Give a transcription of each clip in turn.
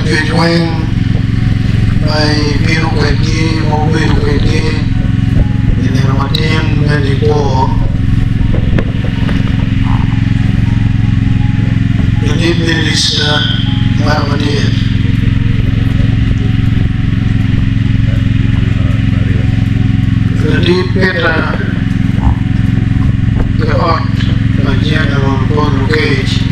Lacwec weng ma ibino kwedgi ma wubedo kwedgi i nino matin me nipo ladit minista meno madit ladit Peter ki ot pa General Paul Lokech.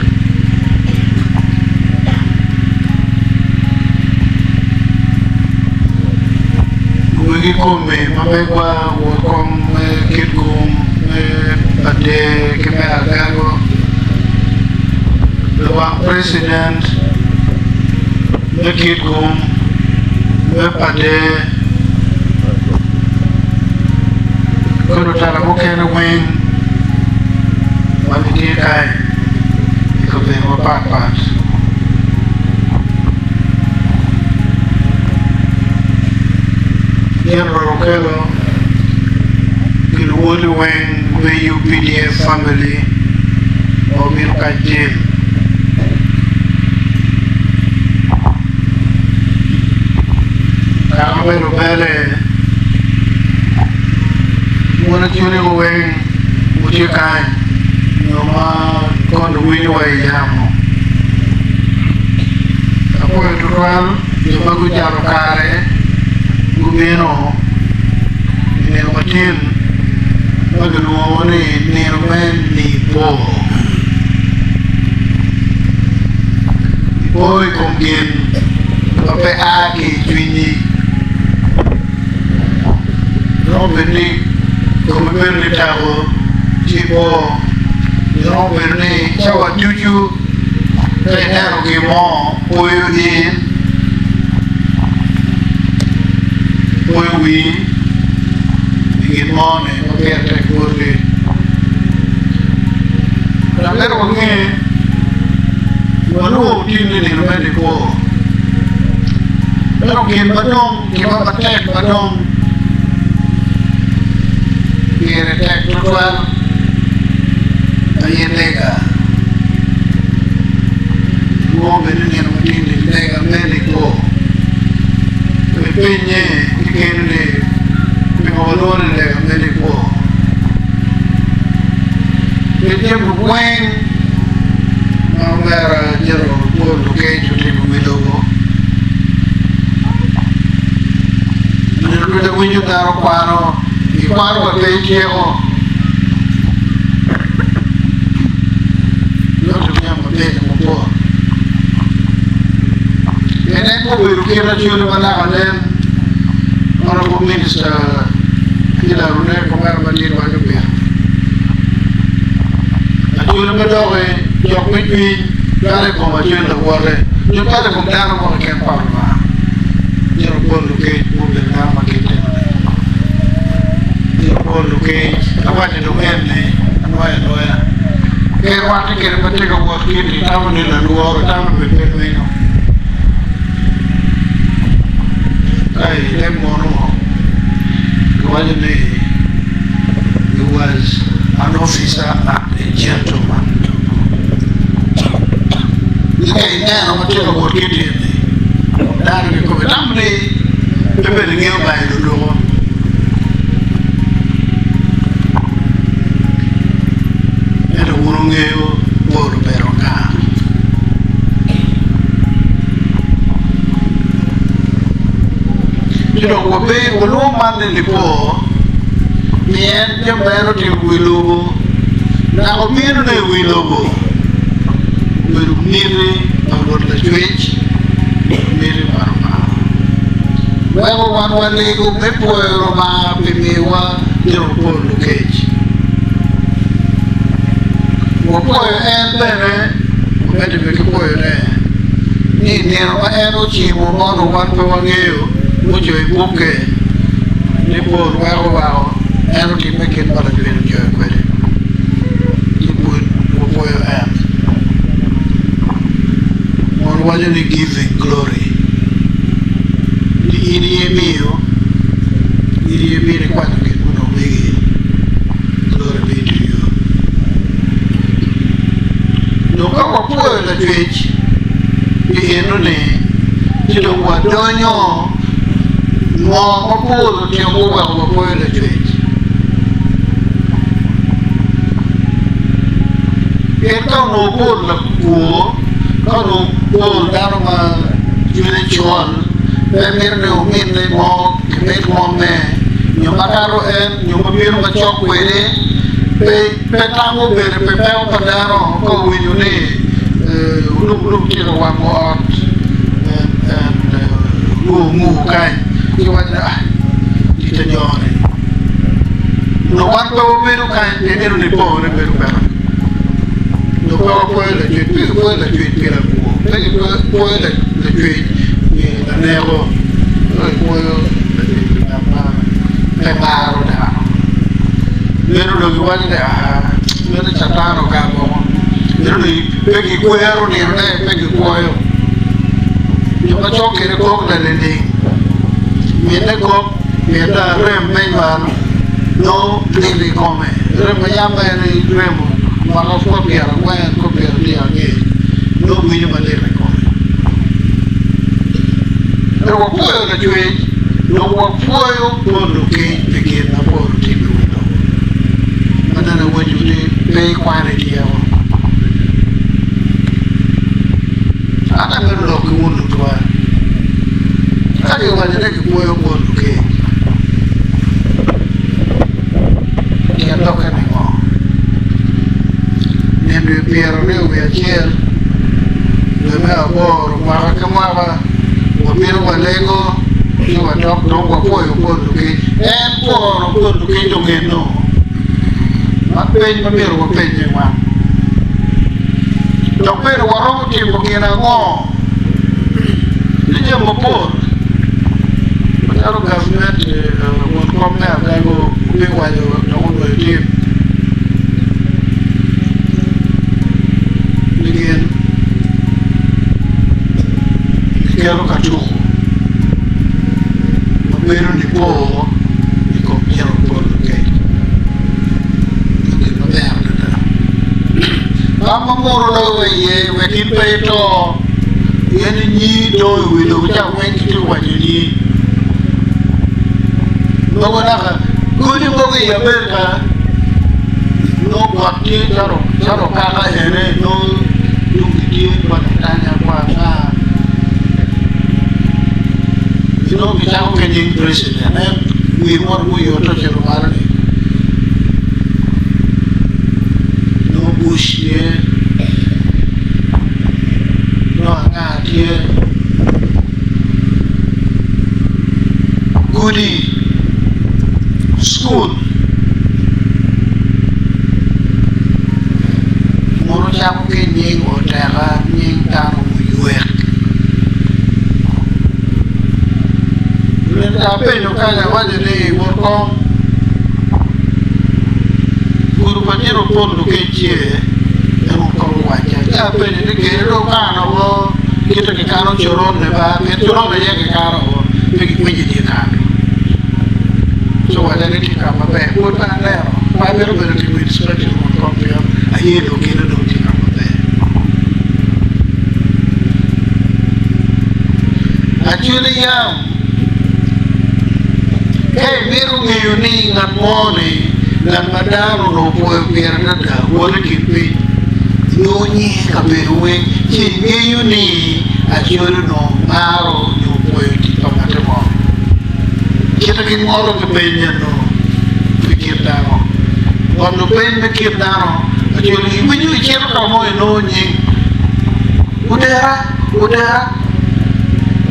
Wegi kome ma megwa wot kom me Kitgum me Pader ki me Agago lawang president me Kitgum me Pader ki lutela mukene weng ma gitye kany i kabedo mapatpat. General Okello ki luwoti weng me UPDF family ma obino kacel. Kaka me lubele wun acwali weng wutye kany nyo ma kono winyo wa i yamo. Apwoyo tutwal jo ma gucalo kare gubino i nino matin ma kilwongo ni nino me Nipo. Ipo i kom gin ma pe a ki i cwinyi. Romo bedo ni komi bedo ni tako ci ipo, nyo romo bedo ni cawa ducu ka ineno gin mo poyo in, poyo wii i gin mo-ni ma pire tek boti. Dok myero wange walwor tin ni nino me nipo. Ento gin ma dong gima matek ma dong pire tek tutwal aye lega. Lwongo bene nino matin ni lega me nipo. Ipenye kekeni ni pingo walwongo ni lega me nipo? Pi jami weng ma omera General Paul Lokech otimo i wi lobo, nino ducu awinyo dano kwano, gikwano wa pe ityeko. Nyuto jami mabeco mapol. Pien en pe obedo kit acwali ma naka nen Honourable Minister Hillary Onek omera madit waco pire. Acwali ma doki jok me cwiny cwalo i kom acwali lawote nyo cwalo i kom dano mo keken pa Lubanga. Myero opol lukec ma obedo dano ma gin tino-ni. Myero opol lukec awaco dong en ni anwoyo anwoya. Pe irwatte kwede ma tye ka wot kiti itamo ni lalworo itamo ni bed pe lwinyo. Ka i leb munu giwaco ni he was an officer and a gentleman. Ka ineno ma tye ka wot ki tyene, dano kikome tamo ni pe bene ngeyo bayo luduko. Ento wun wungeyo Paul obedo anga. Ci dong walwongo man ni nipo pien jami ma en otimo i wi lobo naka obinone i wi lobo obedo miti pa Rwot Lacwec, miti pa Lubanga. Weko wan walego me pwoyo Lubanga pi miyowa jo mapol lukec. Wapwoyo en bene, wamedde bene ki pwoyone ni i nino ma en ocimo ma onongo wan pe wangeyo, mucoyo i bukke ni pol weko weko en otimme kit ma Lacwec ocoyo kwede. Ci pud wapwoyo en. Mon waco ni giving glory ni in aye imiyo, in aye ibino ikwanyo gin ma onongo megi. Glory be to you. Dong ka wapwoyo Lacwec pi eno-ni. Ci dong wadonyo ngo mapol otimo guweko wapwoyo Lacwec. Pien ka onongo pol lakwo, ka onongo pol dano ma cwinye col, pe mito ni ominne mo kimed ngome nyo makato en nyo ma bino macok kwede, pe pe tamo bene pi peko pa dano ka owinyo ni olum olum tye ka wango ot lwor ngur kany ci waco ni ah tic ajoni nongo wan pe wabedo kany pien eno ni pore bedo peko nongo pe wapwoyo lacwec pe gipwoyo lacwec pi lakwo pe gipwoyo lacwec pi laneko pe gipwoyo lacwec pi ngat ma pe maro dano meno dong giwaco ni aa meno catan ogamo woko meno dong pe gikwero ninone pe gikwoyo jo ma cok kwede kok laliling minne kok pien arem me nywal nongo lil i kome rem ma yam en remo mwaka kwo pyerangwen kwo pyeradek angec nongo winyo malit i kome ento wapwoyo Lacwec dong wapwoyo bot lukeny pi gin ma pol otimo i wi lobo ma nene awinyo ni pe ikwano i tyeko. An amito lok ki wun lutwal ka giwaco ni gipwoyo bot lukeny tyen lokke ni ngo? Nino pyeraryo wiye acel dwe me aboro mwaka ki mwaka wabino walego ci wadok dong wapwoyo bot lukeny en pworo bot lukeny dong eno ma peny ma myero wapenye wan dok bene waromo timo gin ango ki jami mapol macalo gavment won kom me Agago obiwaco dok onwoyo tim ni gin giketo ka tuko ma bedo nipo i kom nino pol kec gin maber adada. Tam ma muto loyo wa iye wek in pe ito pien ni nyingi dong i wi lobo ca weng kitye ka waco nyingi. Mogo naka godi mogo i Amerika nongo got tye calo okaka ene nongo tung gitye kwa latanya kwa anga nongo kicako ki nying president en wir mono guyoto ocito malo ni nongo Bush tye nongo anga tye gudi cukul mono cako ki nying oteka nying dano muywek Myero apenyo kany awaco ni wot kong gudo pa dit opot lukec tye en wot kong owacca ci apenyo ni kene dong okano woko kite kikano coron ne ba pien coron aye kikano woko pe gikwinyo i dye kal ci owacca ni tye ka maber pwod pe aneno pe amito bedo timo inspection wot kong pien aye dong kene dong tye ka maber. Acwele yam ka imito ngeyo ni ngat mo-ni ngat ma dano onongo pwoyo pire adada wot i kin piny nongo nyinge kabedo weng ci ingeyo ni acwele onongo maro nyo pwoyo tic pa ngate mo. Kite ki ngolo ki peny eno pi kit dano. Ngolo peny me kit dano acwele iwinyo icito ka mo inongo nying Odera, odera.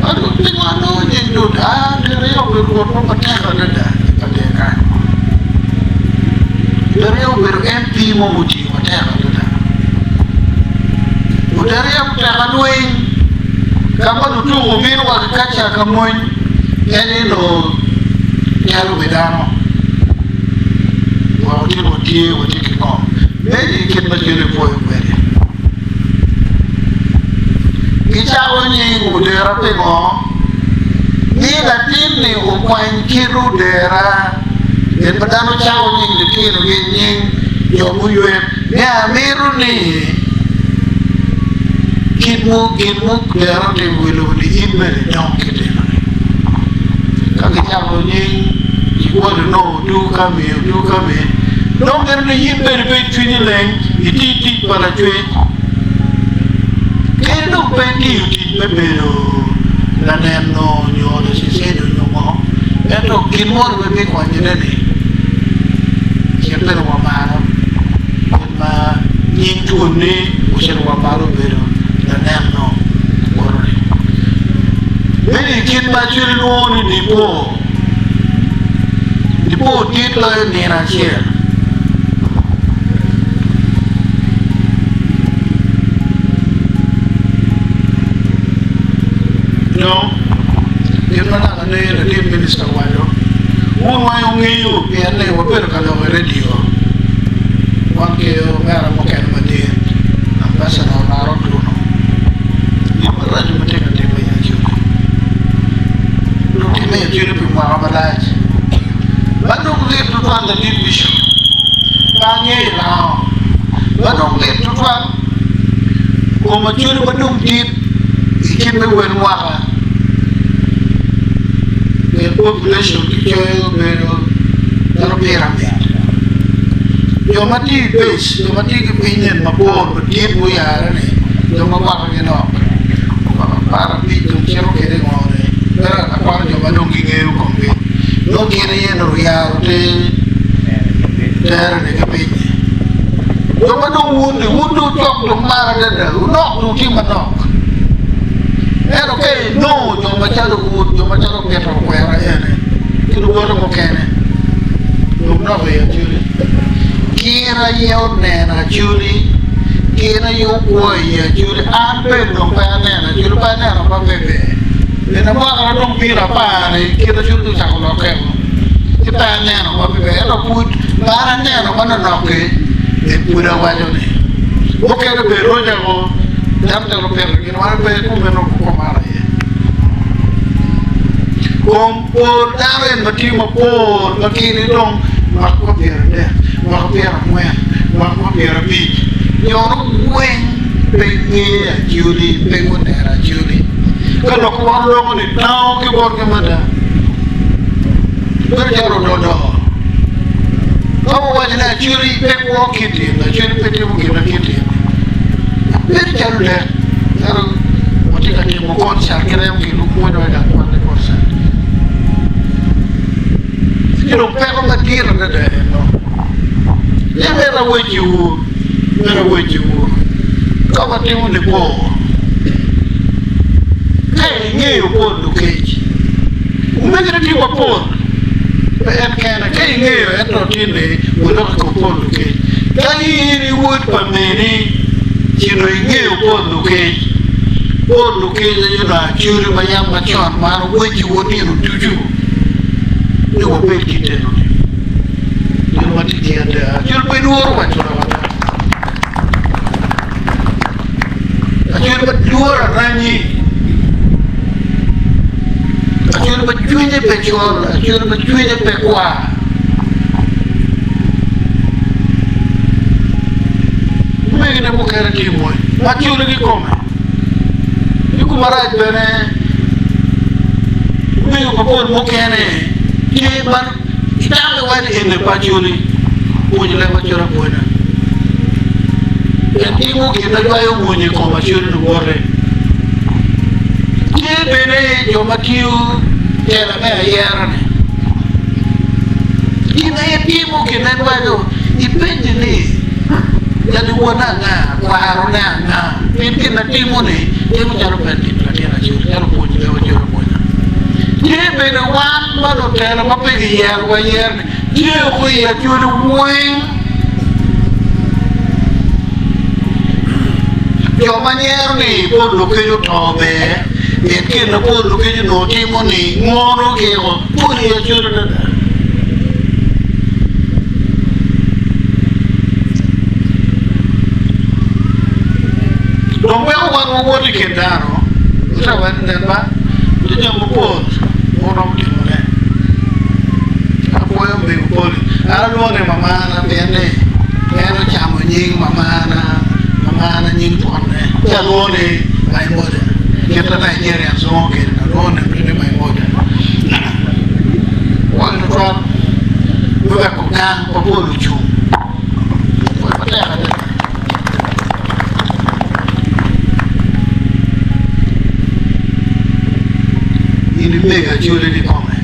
Ento pingo anongo nying ni odera? Odera obedo rwot mo matek adada i pa kany. Odera obedo MP mo mutiyo matek adada. Odera oteka lweny ka ma lutuku obino wa ki kaca ka mony en onongo telo wi dano weko tye watye watye ki ngom. Meno aye kit ma Jehovah pwoyo kwede. Gicako nying odera pingo? Ni latin-ni okwany kit odera. Gin ma dano cako nying litinogi nying jo muywek ni amito ni. Kit mo gin mo dano otimo i wi lobo ni in bene idong ki timone. Ka kicako nying Kikwalo nongo odu ka mi odu ka mi nongo mito ni in bene ibed cwinyi leng iti tic pa Lacwec. Kadi dong pe itiyo tic me bedo laneno nyo laceceni nyo ngo, ento gin moni ma ibikwanyone-ni cit bene wa malo kit ma nying twoni ocito wa malo obedo laneno woto-ni. Meno i kit ma cwiny lwongo ni Nipo. Nipo dit loyo nino acel. Dong, gin ma naka ne latin minista owaco, wun weng wungeyo pien ni wabedo ka lok i redio wan ki omera mukene madit, Ambassador Olaro Otuno, gin maraco ma tye ka timme i Acholi. Dong timme i Acholi pi mwaka malac. Ma dong lit tutwal ladit Bishop, pe angeyo lango. Ma dong lit tutwal, kom Acholi ma dong dit i kit me wel mwaka pien population kicoyo bedo calo pyramid. Jo ma tye i base, jo ma tye ki piny en mabor madit muyare-ni, jo ma mwakagi nok, mwaka aparabic dong cito kwede i ngo-ni, mere akwano jo ma dong gingeyo komgi, nongo gin aye dong oyaro te tere-ni ki piny-nyi. Jo ma dong wun-ni, wun dong wucok dong malo adada, wunok dong wutye manok. Ento ka inongo jo macalo wun, jo macalo Petero okwero ene ki luwote mukene, dong dok i Acholi. Gin aye oneno Acholi, gin aye okwo i Acholi. An bene dong pe aneno Acholi, pe aneno ma beber. Pien mwakana dong bino apar-ri, kit Acholi dong ocako lokke-o, ci pe aneno ma beber. Ento pud pe an aneno ma nonok-ki, en pud awaco ni, mukene bene roca-gu, dano calo Petero gin wan pe kumeno kumalo iye. Kom pol dano en ma tye mapol ma kine dong mwaka ma pyeradek, mwaka pyerangwen, mwaka ma pyerabic, jo-nu weng pe ngeyo Acholi, pe guneno Acholi. Ka lok wan loko ni tango ki botgi mada, bedo calo ododo. Ka wawaco ni Acholi pe kwo kit eni, Acholi pe timo gin ma kit eni, bedo calo lek, calo watye ka timo koncert ki remo ki lupwonywa i gang kwan me koncert. Ci dong peko madit adada eno. Ci myero awecciwu, myero awecciwu ka watimo nipo, ka ingeyo pol lukec, omegine tye mapol, pe en kene, ka ingeyo ento tye-ni walok i kom pol lukec. Ka in i wod pa meni, ci dong ingeyo pol lukec. Pol lukec aye dong acoli ma yam macon ma an awecciwu nino ducu ni wabed ki teno-ni. Gin ma tye ki ada, acoli pe lworo waco lok ada. Acoli ma lworo aranyi, acoli ma cwinye pe col, acoli ma cwinye pe kwar. Omegine mukene tye mony ma coli kikome ki kumarac bene omego mapol mukene tye ma itamo iwaco ni eni pe acoli pwonyo leb acol apwonya en timo gin ma jwayo mwony i kom acoli luwote. Tye bene jo ma tiyo tela me ayera-ni gin aye timo gin ma iwaco ipenye ni jali wonne anga kwarone anga pien gin ma timo-ni timo calo pe timo latin acel calo pwony leb acel apwonya. Tye bene wan ma lutela ma pe giyerowa ayer-ni tye woko i acholi weng. Jo ma nyero ni pol lukec oto ber pien gin ma pol lukec onongo timo ni ngono giko pol i acholi adada. Dong weko wan wawot i kin dano, wute wek nen ba, tye jami mapol ma wuromo timone. Apwoyo mego Poli. An alwongo ni mamana pien ni en ocamo nying mamana. ma an anying twonne ci alwongo ni my mother kit ma Nigerians lwongo kwede alwongo ni my mother pol tutwal me weko gang pa pol ocung pwony matek adada. In imego acholi kikome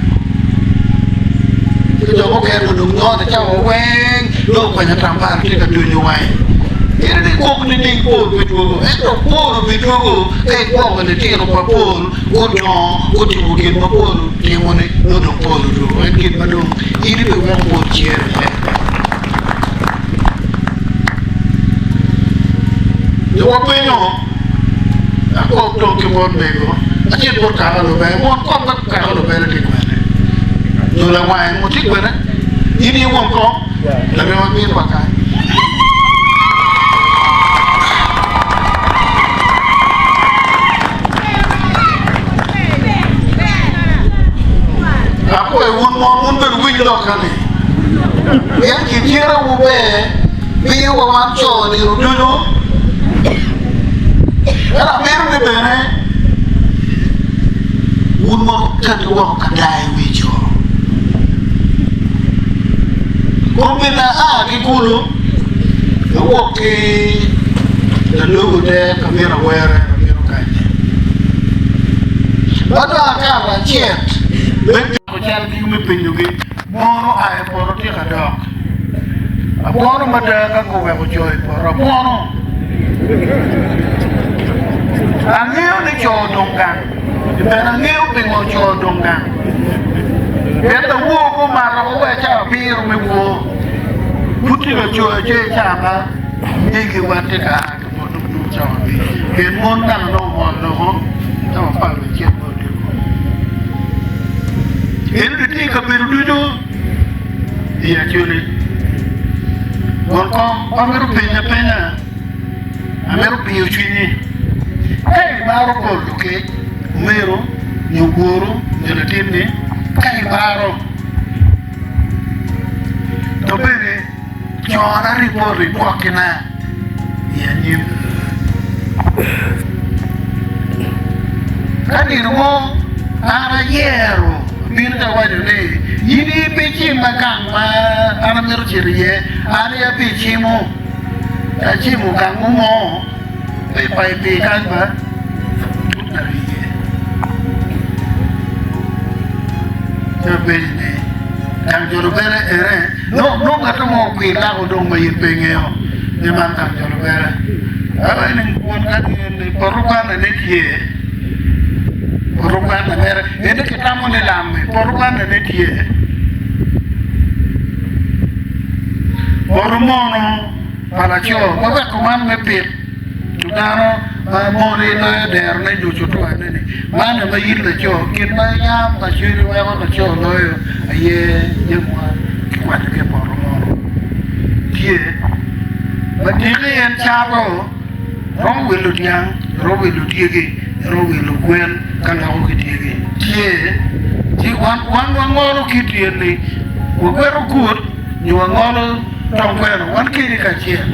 ci jo mukene onongo nyote cawa weng nongo okwanyo atambara tye ka dunyo wange kadi ni kok nining pol pe dwogo ento pol obidwogo ka igwoko litino pa pol gudongo gutimo gin ma pol otimo-ni nongo dong pol odwogo en gin ma dong in ibiweko pol cere iye. Jo wapenyo akok dong ki bot mego acit bot kaka lubere won kom me kaka lubere tye kwene nyo lawange mo tye kwene in aye won kom larema bin wa kany. Akwayo wun mon wun bene wuwiny lokka ni, pien kicitowu ber miyowa wan co nino ducu, ento amito ni bene wun mon wukatti woko ka daa i wi co. Kombeddi aa ki kulu, awok ki lalogo te ka mito awere abino kany. Ma dong akato acit me cako calgi me penyogi, Mon oa i poto tika dok? Abwono mada ka guweko co i poto. Abwono! Angeyo ni co odong gang, bene angeyo pingo co odong gang. Pien lawor gumato woko wa i cawa abiro me wor, pud tye ka coyo acoya i cawa ma megiwa tye ka a ki poto dong cawa abic. Pien mon gang nongo omol loko cawa 11 me odiko. Ento tye i kabedo ducu i Acholi. Won kom pe amito penyi apenya, amito piyo cwinyi. Ka imaro pol lukec, omeru nyo woru nyo latinni, ka imaro to bene cona ripot igwokina i anyim. Ka nino mo an ayero abino ka awaco ni, 'In aye pe icima gang ma an amito cito iye, an aye abicimo. Ka acimo gang mo mo, pe ipayo pii kany ba, tut na iye. Ci apenye ni, 'Gang jo lubele ene? Nongo ngat mo okwir lako dong ma in pe ingeyo ni man gang jo lubele. Awaco ni, 'Won ka ni poto kwanne tye. Poto kwanne mere ento kitamo ni lam-mi poto kwanne tye. Poto mono pa laco ma weko man me pit to dano ma mon aye loyo derone nyo cutwane-ni, man aye ma in laco gin ma yam lacweri weko laco loyo aye jami ma kikwanyo ki i poto mono tye ma tiki en cato romo wilo dyang, romo wilo dyegi, romo wilo gwen ka loko ki dyegi tye ci wan wangolo kit eni wagweto kut nyo wangolo Tong gweno wan kedi kacel.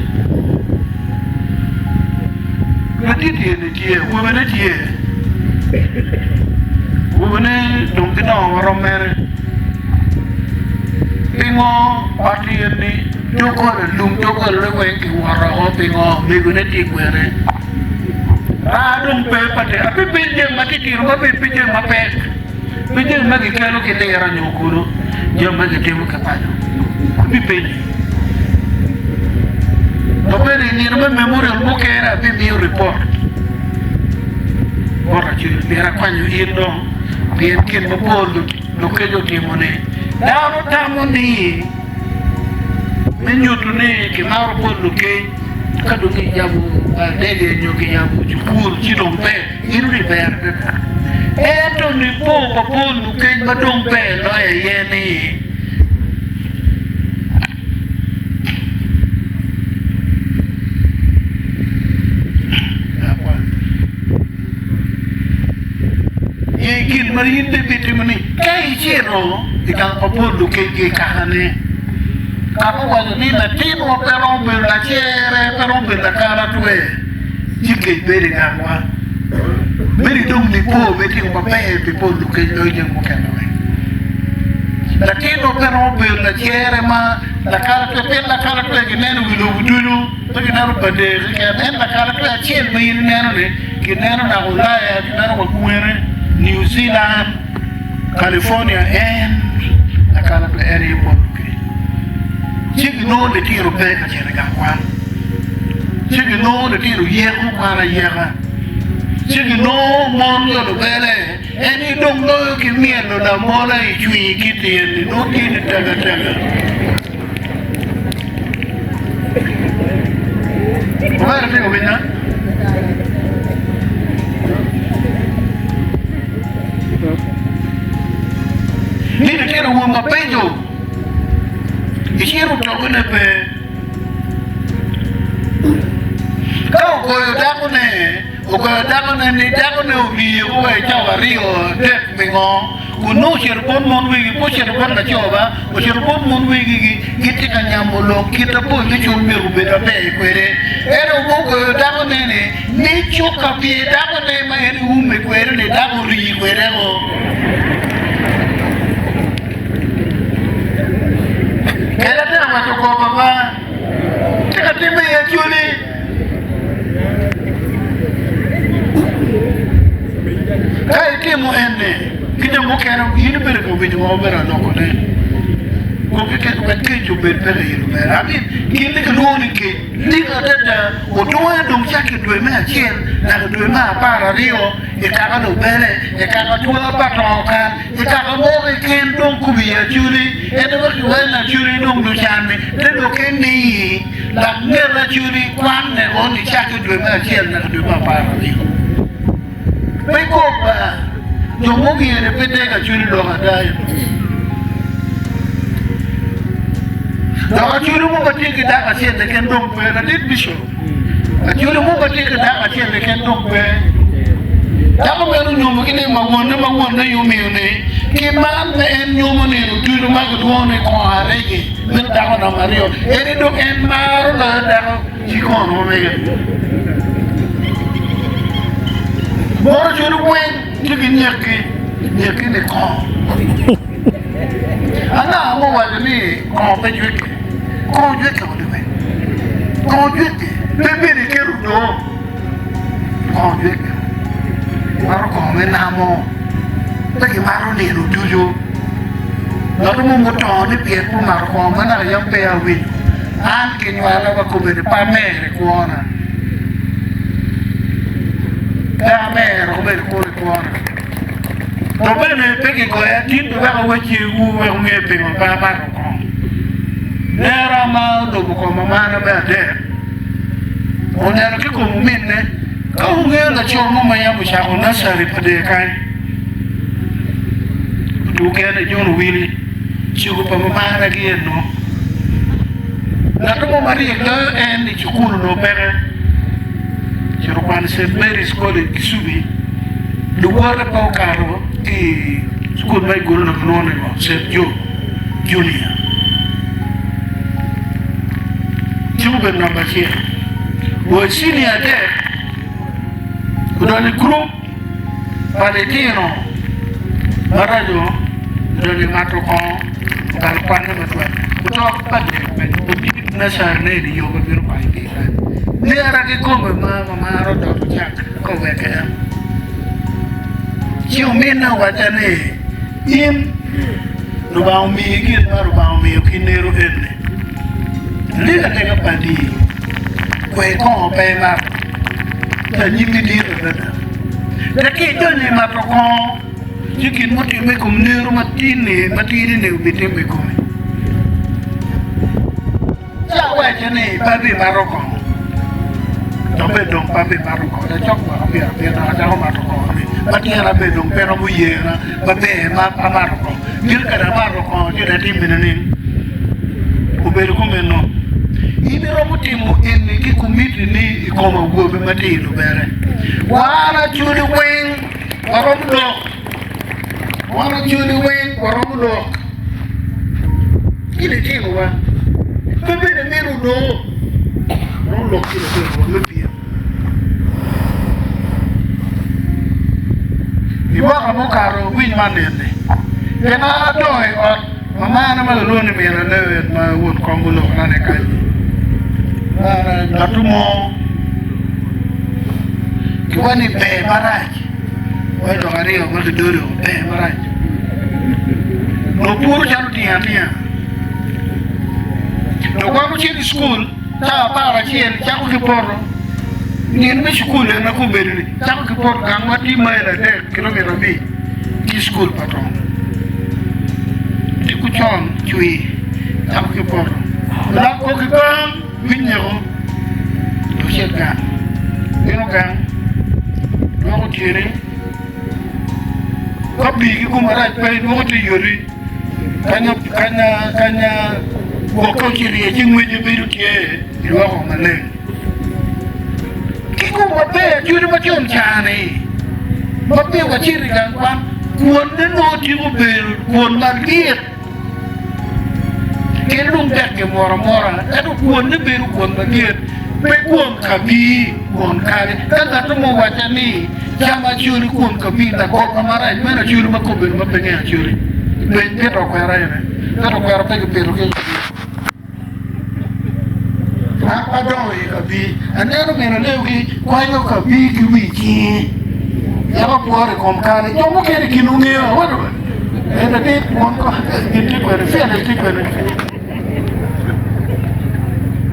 Ladit eni tye, awobene tye, awobene dong gidongo marom mere. Pingo ot eni doggola lum doggolane weng kiwoto woko pingo megone tye kwene? Aa dong pe pa te abipiny jami matitino ma pe jami mapek. Pe jami ma gikelo ki lira nyo kulu, jami ma gitimo ki paco. Abipenyi. Dok bene i nino me memorial mukene abimiyo ripot bot Acoli pien akwanyo in dong pien gin mapol lukeco otimo-ni. Dano tamo ni me nyuto ni kimaro pol lukec ka dong kiyabo dege nyo kiyabo cukul ci dong ber. In wi ber adada. Ento nipo pa pol lukeny ma dong ber loyo aye ni, I gin ma in dong ibitimo ni, ka icito i gang pa pol lukeny ki i kakane, kaka owaco ni latinwa pe romo bedo lacere. pe romo bedo lakalatwe ci kec bedo i gangwa. Bedo dong nipo me timo maber pi pol lukec loyo jami mukene weng. Latinwa pe romo bedo lacere ma lakalatwe pien lakalatwe gineno i wi lobo ducu, pe gineno Pader keken. En lakalatwe acel ma in ineno-ni kineno naka Ulaya, kineno wa kwene, New Zealand, California en lakalatwe en aye pol lukec. Ci ginongo litino pe ka cito i gang kwan. Ci ginongo litino yeko kwan ayeka. Ci ginongo mon jo lubele en aye dong loyo ki myelo lamola i cwinyi ki tyeni nongo tyeni tego atega. Omera tye ka winya? Ni litino won mabeco icito tokone pe. Ka ogoyo dakone, ogoyo dakone ni dakone oriyeko wa i cawa aryo adek mingo, kun nongo ocito bot mon wegi, pe ocito bot laco ba, ocito bot mon wegigi, gitye ka nyamo lok kit ma pol me cul myero obed maber kwede. Ento ogoyo dakone-ni ni cuka pye dakone ma en oume kwede-ni dako ori kwede-o. Kadi atye ka waco goba ba, tye ka timme i Acholi. Ka itimo eni ki jo mukene, in ibedo ka winyo ma wabedo ka lokone. Gwok keken wek kec obed peke i Lubera. I mean, gin ni kilwongo ni kec lik adada, otwonge dong cakke i dwe me acel naka i dwe me 12 i kaka Lubele, i kaka Twa pa Tongo Kal, I kaka mo keken dong kubo i Acholi, ento wek iwel Acholi dong lucan-ni te lokke ni lak nget Acholi kwanne o nicakke dwe me acel naka dwe me 12. Pe kop ba, jo mugire pe deg Acholi lok ada eno. Dok Acholi mo ma tye ki dako acel keken dong pe, ladit Bishop. Acholi mo ma tye ki dako acel keken dong pe. Dako meno onyomo ki ni ma wonne ma wonne aye omiyo-ni, ki man ma en nyomo nino ducu ma gilwongo ni kongo aregi, meno dako namba aryo, eni dong en maro loyo dako ci kono ma mege. Bot Acholi weng tye ki nyekki, nyekki ni kongo. Anga ma owaco ni kongo pe jweke? Kongo jweke wa liweng. Kongo jweke pe bedo iketo odoo. Kongo jweke. Mato kongo me namo. Pe gimato nino ducu. Ngat mo muto ni pien pe omato kongo ma naka yam peya awinyo. An kinywala wa kobedi pe amer i kwona. Pe amero kobedi kulu i kwona. To bene pe gigoya tin pi wek awecciwu wek wunge pingo pe amato kongo. Nera ma olubo koma marra me adek oneno ki kom ominne. Ka wungeyo laco mo ma yam ocako nursery pa dye kany, otugo kene John Owili, cego pa mamara ki eno. Ngat mo maryek loyo en i cukul onongo peke. Ocito okwano i St. Mary's College Kisubi. Luwote pe okato ki i cukul ma i Gulu-ni kilwongo ni ngo? St. Joe Junior. Ci obedo namba acel. Wa i cinia adek, odonyo i gurup pa litino maraco, odonyo i mato kongo, obalo kwanne matwal. Oto pa dek bene odit nursery-ne i yo ma bino kwanyo ki i kany. Nera kikome ma mamaro doto cak ka oweke en. Ci ominne owacca ni, In, Lubanga omiyi gin ma Lubanga omiyo ki nero enni. Lik ateka padi, kwer kongo pe imato, lanyimmi dit adada. Dok ka idonyo i mato kongo, ci gin mutimme i kom nero matidi-ni obitimme i komi. Ci awacce ni pe abimato kongo, dok bene dong pe abimato kongo. Lacok mwaka pyerabiro dok acako mato kongo-ni, ma tyena bene dong pe romo yena maber ma amato kongo. Tika kadi amato kongo ci dong atime nining? Obedo kumeno, in iromo timo eni ki komitini i kom awobe matino bene. Wan Acholi weng waromo lok. Wan Acholi weng waromo lok. Ki litinowa. Pe bene mito onongo. Gulok ki latin rwot me pyem. I mwaka mukato winy man eni, pien an adongo i ot ma marane ma kilwongo ni Min Alewet ma won kom gulokona-ni kany-nyi, marane ngat mo kiwaco ni ber marac, waci lok aryo ma kidodo ber marac, nongo puro calo tinga atinga dok wan wucito i cukul. Cawa aparacel cako ki poto, nino me cukul en ma kombeddi-ni cako ki poto gangwa tye mail adek kilomita abic ki i cukul pa Tom. Odiko con cwir cako ki poto, olak kok ki gang winy nyeko dok cit gang, bino gang dwoko tyene ka pii ki gum marac pe dwoko te yoti. Kanya kanya gwokke ocito iye ci ngwece bedo tye ilwoko maleng. Ki kom maber cwiny macon ca-ni ma peya wacito i gang kwan, kwonne nongo tiko bedo kwon malyet kadi dong tek gimoro amora ento kwonne bedo kwon malyet pe kwon kabir kwon kale. Ka ngat mo owacca ni Cam acoli kwon kabir lagoba marac meno acoli ma kobedo ma pe ngeyo acoli. Peny pito okwero ene. Pito okwero pe kipito ki i kabir. An adongo i kabir, aneno min alewgi kwanyo kabir ki wi cinge yako pworo i kom kale. Jo mukene i kinwu ngeyo awaco en ladit won ko gin tye kwede, fyene tye kwede.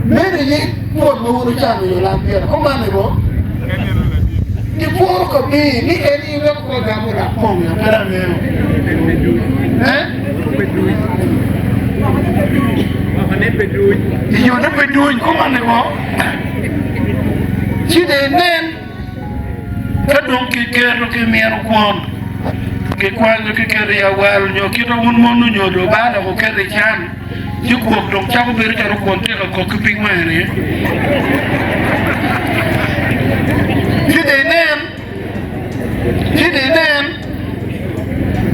Meno aye kwon ma wun wucamo i olam pire. Kumanni bo, gipworo kabir ni en aye weko ka gamo lak pong ya, pe dong angeyo. Eh? Iyone pe duny, kumanni bo, ci dong inen. Ka dong kiketo kimito kwon, kikwanyo kiketo i awal nyo kit ma wun mon lunyodo baa dok wuketo i can, ci kwok dong cako bedo calo kwon tye ka kok ki pig wange-ni. Ci dong inen, ci dong inen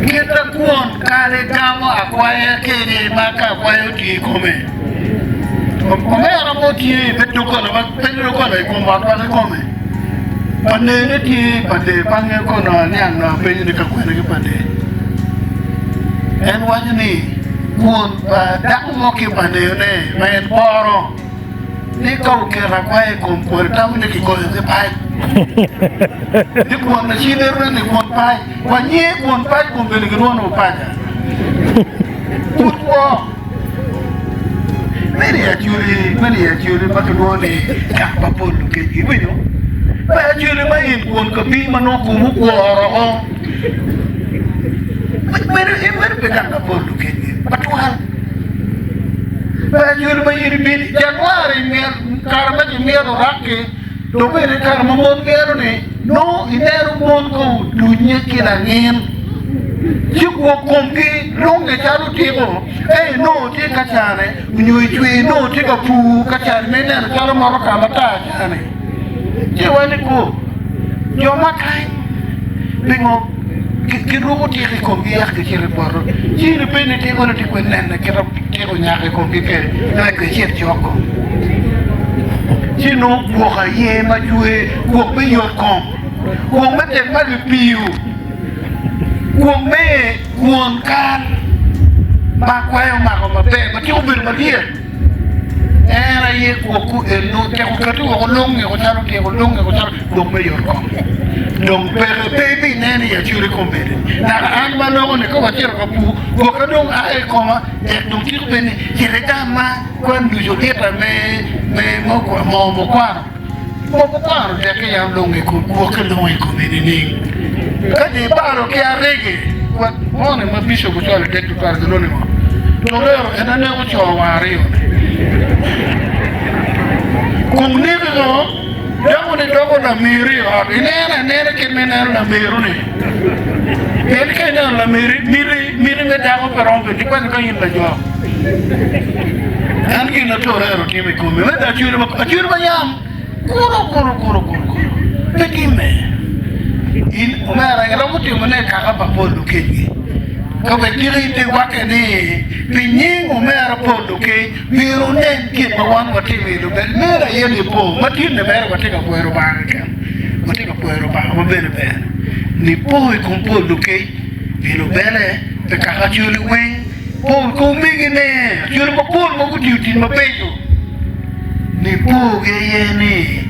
kit ma kwon kale gamo akwaya kwede ma ka akwaya otye i kome. Omera mo tye i te doggola ma pe doggola i kom otwa kikome. Pa nene tye pa dee pange kono aniang nongo apenyo ni ka kwene ki pa dee. En waco ni kwon pa dako mo ki pa nene ma en poro ni ka oketo akwaya i kom kwon tamo ni kigoyo ki pac. Ni kwon acine ni kwon pac. Wanyer kwon pac kwon bene gilwongo ni opaca. Pud kwo. Meno i Acholi, meno i Acholi ma kilwongo ni kaka pa pol lukec. Iwinyo? Pa Acholi ma in kwon kabir ma nongo kom okworo oko. Meno, meno pe kaka pa pol lukec matwal. Pa Acholi ma in ibino i Januari kare ma kimyelo rakki dong bene kare ma mon myelo ni Nongo ineno mon ka odunye ki langin, ci gwok komgi lunge calo otiko, ka inongo tye ka cane nyo icwe inongo tye ka pur ka cane ma ineno calo motoka matar cane. Ci iwaco ni ku, jo ma kany pingo giruko tiko i komgi yaka gicito i poto? Ci in ipenyo ni tiko-ni tye kwede nene kit ma tiko onyako i komgi kwede wek gicit cok kong. Ci nongo gwok aye ma cwer. Gwok me yotkom, gwok me tek ma kipiyo, gwok me kwon kal ma akwayo omako maber ma tika obedo malyet, en aye gwok-ku eno tek okati woko lungiko calo tyeko lungiko calo gwok me yotkom. Dong peke pe ibineno i acoli kombeddi. Naka an ma aloko-ni ka wacito ka pur, gwokka dong a i koma tek dong tika obed ni cit igam ma kwan nucu lita me moo mukwano. Moko kwaro tekke yam dong gwokke longo i kome nining? Ka dong ibalo ki arege, wek moni ma bicop ocwalo dek tutwal gilwongo ni ngo? Torero en aneko co wang aryo-ni. Kong neke ngo? Dako-ni doko lameri i ot. Ineno anena kit ma ineno lameru-ni. Pien ka ineno lameri, miti miti me dako pe romo bedo nikwanyo ka in lajok. En gin ma Torero timo i kome. Me acwele ma acwele ma yam kuro kuro kuro kuro kuro pe timme. In omera iromo timone i kaka pa pol lukecgi. Ka wek tika ite wakke ni pi nying omera pol luke myero wunen gin ma wan watimo i lubbe meno aye nipo ma tin ni mere watye ka kwero Lubanga keken. Watye ka kwero Lubanga ma bene ber. Nipo i kom pol luke pi lubele pi kaka Acholi weng. Pol ki omegine Acholi mapol ma gutiyo tic mabeco. Nipogi aye ni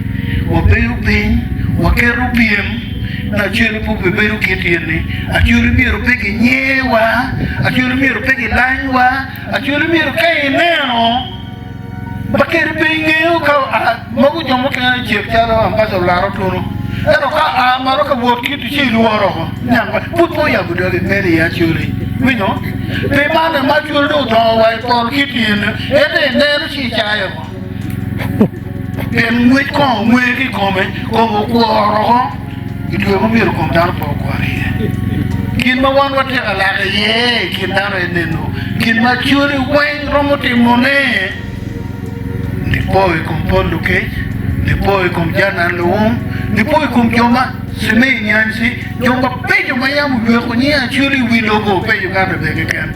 wabedo piny waketo pyem. Lacen pud bibedo kit eni, Acholi myero pe ginyewa, Acholi myero pe gilanywa, Acholi myero ka ineno ma kadi pe ingeyo ka oa, mogo jo mukene cek calo ambassador Olara Otuno, ento ka a malo ka wot kiti ci ilworo oko, niang ma pud pe oyabo doge meno iye Acholi. Iwinyo? Pi man ma Acholi dong odongo wa i pol kiti eni, ento ineno ci icayo. Pien ngwec kong ongwe ki i kome, kome okwor oko i dwe ma myero kom dano pe okwor iye. Gin ma wan watye ka lak iye i kin dano aye neno gin ma Acholi weng romo timone, nipo i kom pol lukec, nipo i kom Janan Luwum, nipo i kom jo ma Cimei Nyanci, jo mabeco ma yam oyweko nying Acholi i wi lobo pe i Uganda bene keken.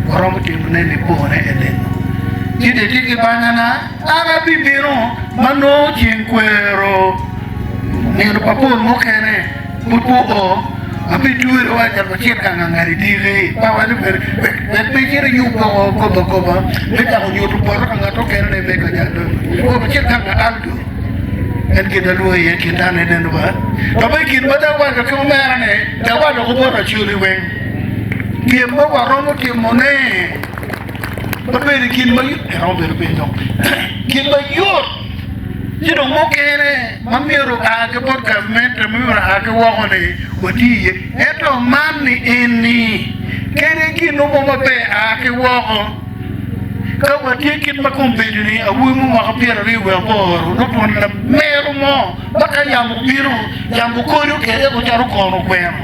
Waromo timone nipone eneno. Ci dong itye ki bangana. An abibino ma nongo ceng kwero nino pa pol mukene pud pe oo, abitwero wa calo wacit ka ngangat i diki. Pe awaco kwede, wek pe icit iyub woko goba goba me cako nyuto bota ka ngat mukene ni me ka jalo. Wek wacit ka nga Aldo. En gin alwongo iye kin dano ineno ba. Dok bene gin ma dong awaco ki omera ni, dong awaco bot Acholi weng, gin ma waromo timone. Ma bedo gin ma iromo bedo piny dong gin mayot ci dong mukene ma myero oa ki bot gavmente ma myero oa ki woko ni wati iye ento man ni eni kadi gin mo maber a ki woko ka watye kit ma kombeddi ni awobi me mwaka pyeraryo wiye aboro nongo twon lamero mo Ma ka yamo obino, yamo okodo kede woko calo kono gweno.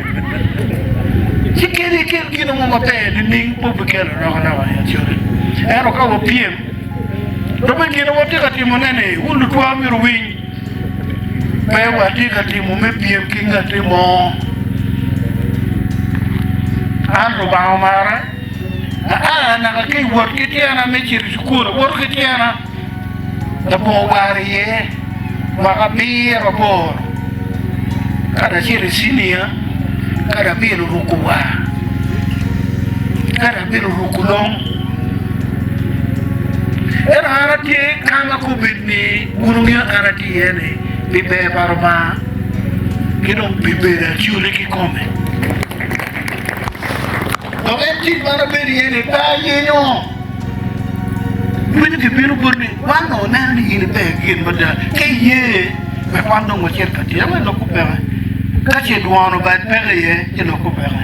Ci kadi ikel gin mo maber nining pe obikelo alokaloka i Acholi. Ento ka wapyem, dok bene gin ma watye ka timone-ni, wun lutwa myero wuwiny, pe watye ka timo me pyem ki ngatti mo. An Lubanga omara, aa naka ki i wot ki tyena me cito i cukul, awoto ki tyena. Labongo war iye mwaka abiro aboro ka dong acito i cinia ka dong abino ruko war ka dong abino ruko long ento an atye ka ma kobed ni wun wungeyo an atye iye ni pi ber pa Lubanga ki dong pi bedo acoli kikome. Dok en tic ma an abedo iye-ni pe ayenyo. Winyo gibino boti ni, 'Wan dong waneno ni in iber ki gin mada. Ka iye, wek wan dong wacit ka tic. Awaco lokwu peke. Ka ce dwono bad peke iye, ci lokwu peke.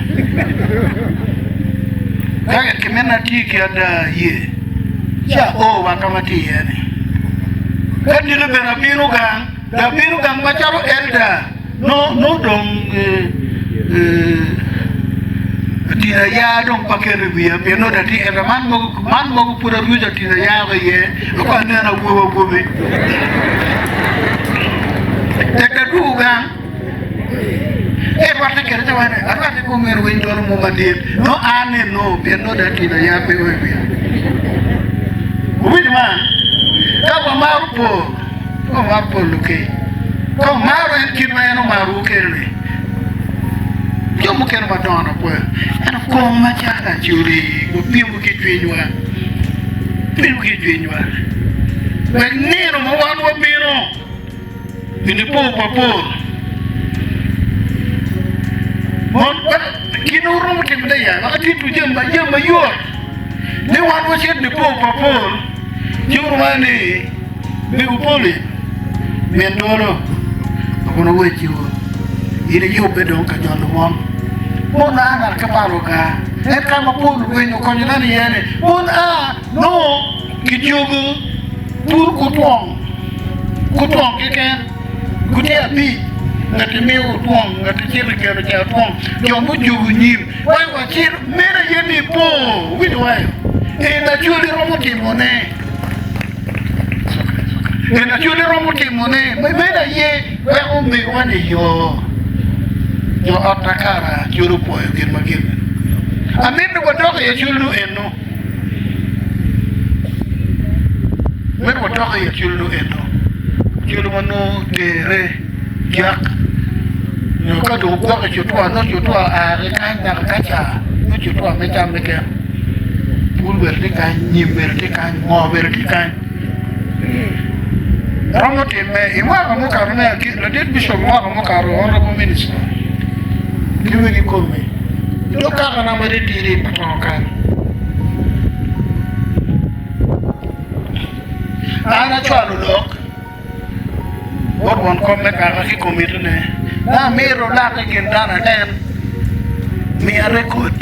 Ka kimina atye ki ada aye, ci ao wa ka ma atye iye-ni. Ka diki bene abino gang, dong abino gang macalo elda. Nongo dong atinga yaa dong pe aketo i wiya pien nongo dong atye ento man mogo pud aruco atinga yaa woko iye wek anen awobi awobi tek adwogo gang ka irwatte kwede ci iwaco ni arwatte ki omiro winy dwolo mo madit nongo an eno pien nongo dong atinga yaa pe o i wiya. Wuwinyo man? Ka wamaro pol Ka wumaro pol luke, ka wumaro en kit ma en omarowu kwede-ni, jo mukene madongo dok kwo, ento kom macalo acoli wapimo ki cwinywa, wapimo ki cwinywa wek nino ma wan wabino i nipo pa pol mon gin wuromo timone ya wek atitwu jami mayot ni wan wacit nipo pa pol ci wuromo ni Mego Poli, min dolo, kun owecciwu, in iyubbe dong ka jolo mon. Mon a ngat ki palo ga, en ka ma pol orwenyo okonyo dano iye ni, mon a nongo kijogo pur kutwong, kutwong keken, gutye abic, ngati miyo otwong, ngati cito i keno ca otwong, jo mujogo nyim, wek wacit, meno aye nipo, wuwinjo wayo? En Acholi romo timone. Gin Acholi romo timone meno aye weko omegiwa ni yo jo ot akara Acholi opwoyo gin ma gin. Amito ni wadok i acol-lu eno. Mito wadok i acol-lu eno. Acol ma nongo terre jak nyo ka dong ogwoko i cutwa nongo cutwa oa ki kany naka ka ca nongo cutwa me cam keken. Pul bene tye kany, nyim bene tye kany, ngor bene tye kany. Romo timme i mwaka mukato me ladit bicop mwaka mukato Honourable Minister ki wegi kome i dog kakana ma titidi i Patongo kany. An acwalo lok bot won kom me kaka ki komitine ni amito lak i kin dano anen miya rekod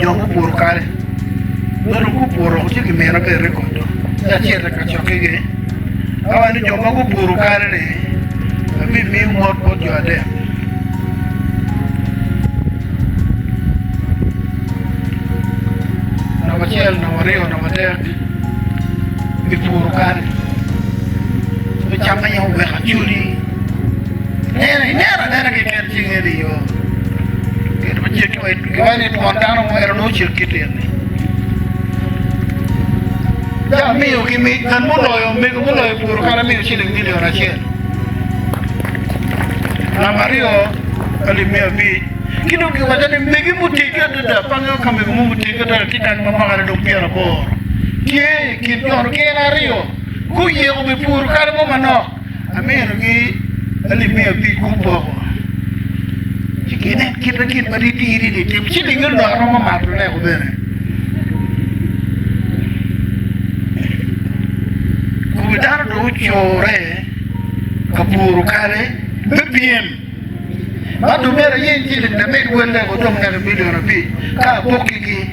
jo gupuro kal ma dong gupuro ci gimina bene rekod do ci acito i kacokkegi awaco ni jo ma gupuro kal-li abimiyo mot bot jo adek. Namba acel, namba aryo, namba adek pi puro kal me cam aye oweko acoli ineno anena keken ci inge ni yo giwaco ni twon dano mo ento nongo ocek ki tyene ca amiyo ki mic ngat muloyo mego muloyo puro kal amiyo ciling milion acel namba aryo alip miya abic Ki dong giwaco ni mege muteggi adada, pe angeyo ka mego mo muteggi adada tye kany ma mwakane dong pyeraboro tye i kin jo-nu gin aryo guyeko pi puro kare mo manok, aminogi alip miya abic gupoko. Ci ginen kit ma gin matitidi-ni timo, ci linge onongo aromo matone woko bene. Kome dano dong ocore ka puro kare me pyem. Ma dong myero ayeny ciling lamed welle odong naka milion abic ka apokkigi.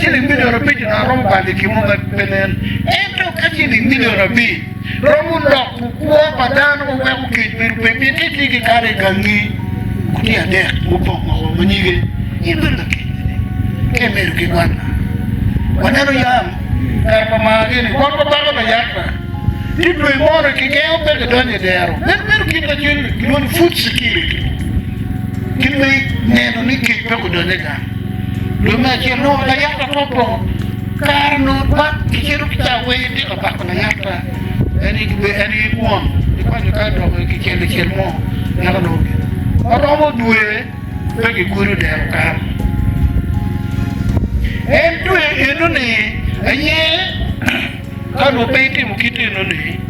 Ciling milion abic onongo aromo balo i gin mo ma pe nen. Ento ka ciling milion abic romo loko kwo pa dano ma weko kec bedo pe pien ka itye ki kare i gangi gutiya adek mupong woko ma nyige, in bedo lakec nining ka imedo ki gwanna? Waneno yam kare pa margi-ni, wan wabako layakra. Ci dwe moni kigengo pe kidonyo i dero. Meno bedo kit ma cwiny gilwongo ni food security, kit me neno ni kec pe gudonyo i gang. Dwe me acel nongo layata pe opoko kare nongo bak kicito ki ca weng tye ka bako layata en aye kwon ikwanyo ka dok kicelo icel mo yaka nongo gin ma romo dwe pe gigudo dero kare. En dwe enoni aye. Ka nongo pe itimo kit enoni,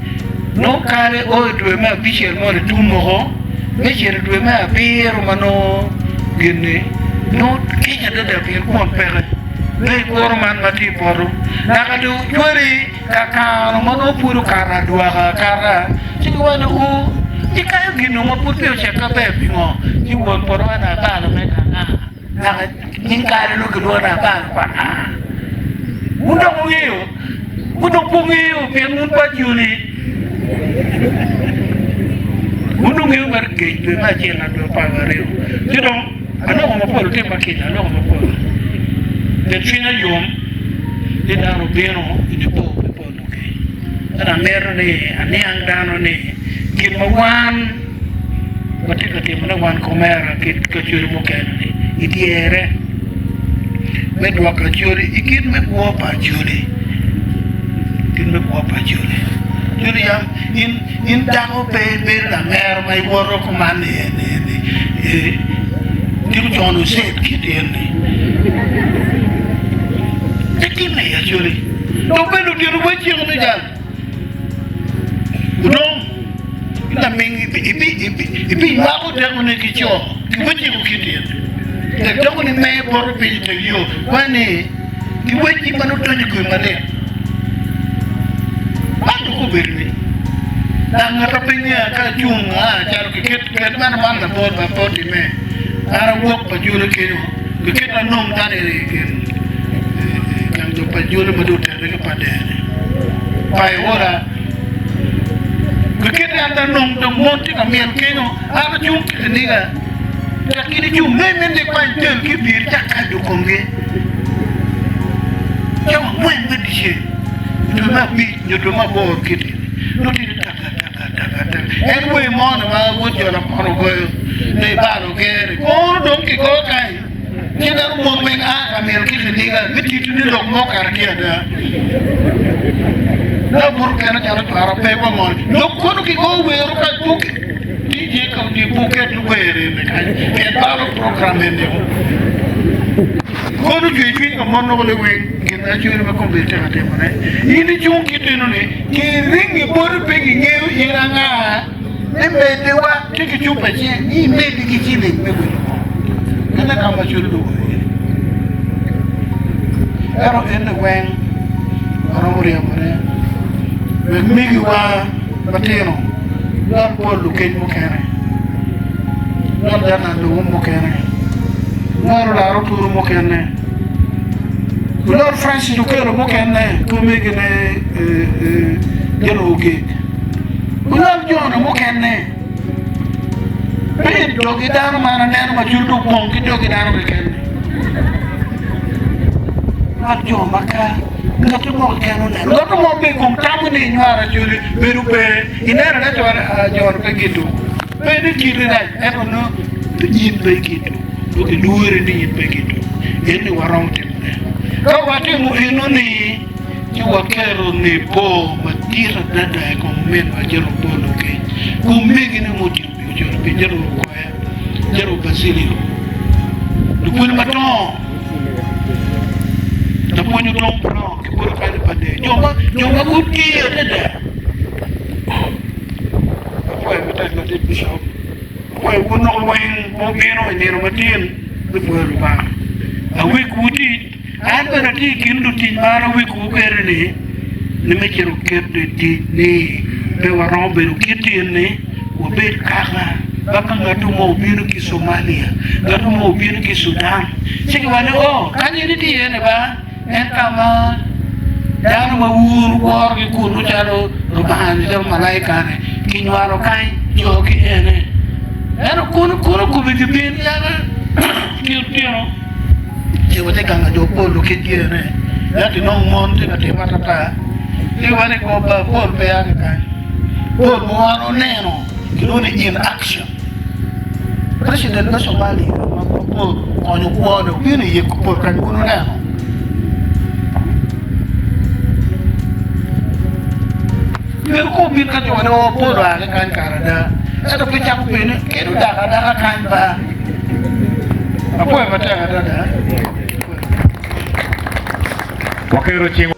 nongo kare o i dwe me abicel moni tum woko, me cito i dwe me abiro ma nongo gin-ni nongo kec adada pien kwon peke. Nongo ikuro man ma tye i poto naka dong icwali ka kano ma nongo pud okato adwaka akata ci giwaco ni, 'Oo, ikayo gin-nu ma pud peya ocek maber pingo? Ci won poto waco ni, 'Abalo me kanga. Naka nying kare nongo kilwongo ni abalo pa anga? Wun dok wungeyo? Wun dok pe wungeyo pien wun pe acoli. Wun dong wungeyo mere kec dwe me acel naka dwe 12. Ci dong aloko mapol otimma kica aloko mapol pien cwinya yom ni dano obino i nipo pi pol luki. Ento amito ni aniang dano ni gin ma wan Watye ka timone wan ki omera ki kacoli mukene-ni i dyere me dwoko acholi i kit me kwo pa acholi, kit me kwo pa acholi. Cwiny yam in in dako pe ibedo lamero ma iwoto kuman ni eni eni tiko con ocet kit eni pe timme i acholi dok bene ludito weciko ni jal Odong laming ibinywako tekone ki co ki wecego ki tyen. Tek tekoni me poto piny i teng yo kwan ni ki wecgi ma nongo donyo i komi malit. Man dok obedo ni dok ngat ma pe ngeya ka acung aa calo kiket ket meno man labol ma pe otimme an awok pa jolo kenyo kiket anong dano i kin gang jo pa jolo ma dong oterre ki pa dere pa Ewola gikete an dong dong mon tye ka myel kenyo an acung ki kiniga tek gin icung nongo imito ni ikwany tel ki i pii icak kado komgi cawa angwen me dyeceng dwe me abic nyo dwe me aboro kiti nongo tye ni taka taka taka taka en wer moni ma wod jola kono ogoyo ni ibalo ger-ri kono dong kigoyo kany. Ci ineno mon weng a ka myel ki kiniga me titi ni lok mo kara tye ada. Ka obuto kene calo cwara pe wa ngol. Lok kono ki go wero ka buk DJ ka odi buket wer ene kany pien balo program eni o. Kono cwer cwiny ka mon nongo liweng gin acwere ma kombeddi tye ka timone. In icung ki tino ni ki ringi boti pe gingeyo in anga. Ni mediwa tye ki cupa acel ni imedi ki ciling me wilo bongo. Meno ka ma cwiny dwogo iye. Ento eni weng waromo ryemone wek megiwa matino dok pol lukec mukene dok jana lobo mukene nywalo laro turu mukene Lord Francis Okello mukene ki omegine General Ogik. Wulok jo-nu mukene pe i dogi dano man aneno ma cwiny opong ki dogi dano keken-ni. Lwak jo ma ka ngat mo keken oneno ngat mo pe i kom tamo ni inywaro acholi bedo pe ineno ane cware jo-nu pe gito pe ni kiti rac ento nongo in pe gito nongo kilwori ni in pe gito eni waromo timone ka watimo eno-ni Ci waketo nipo madit adada i kom ominwa Jeroboam Okeny ki omegine mutiyo pi ocoro pi Jeroboam, Jerobacilio, lupwony madongo, lapwony Odong Brown ki polo kany pa lee, jo ma jo ma gutiyo adada. Apwoyo matek ladit Bishop, apwoyo wun lok weng ma wubino i nino matin me pwoyo Lubanga. Awekwu tic. An bene atye i kin lutic ma an awekwu kwede-ni, ni me cito keto i tic ni pe waromo bedo kit in-ni, wabed kaka ma ka ngat mo obino ki i Somalia, ngat mo obino ki i Sudan, ci giwaco ni, 'O, kany in itye iye-ni ba, en ka ma dano ma wuru worogi kunnu calo lubanga nyo calo malaika-ni kinywalo kany, jogi ene. Ento kunu kunu kome gibin yaka ki otyeno. Ci watye ka ngado pol ki dyere, ento inong mon tye ka timo atata. Ci iwaco ni goba pol pe a ki kany. Pol ma wan oneno kilwongo ni in action. President me Somalia ma pol okonyo kwone obino i yeko pol kany wun wuneno. Myero kong obin ka jo ni oo pol oa ki kany kare ada ento pe cako penye kadi odak adaka kany ba. Apwoyo matek adada. Waketo cingwa.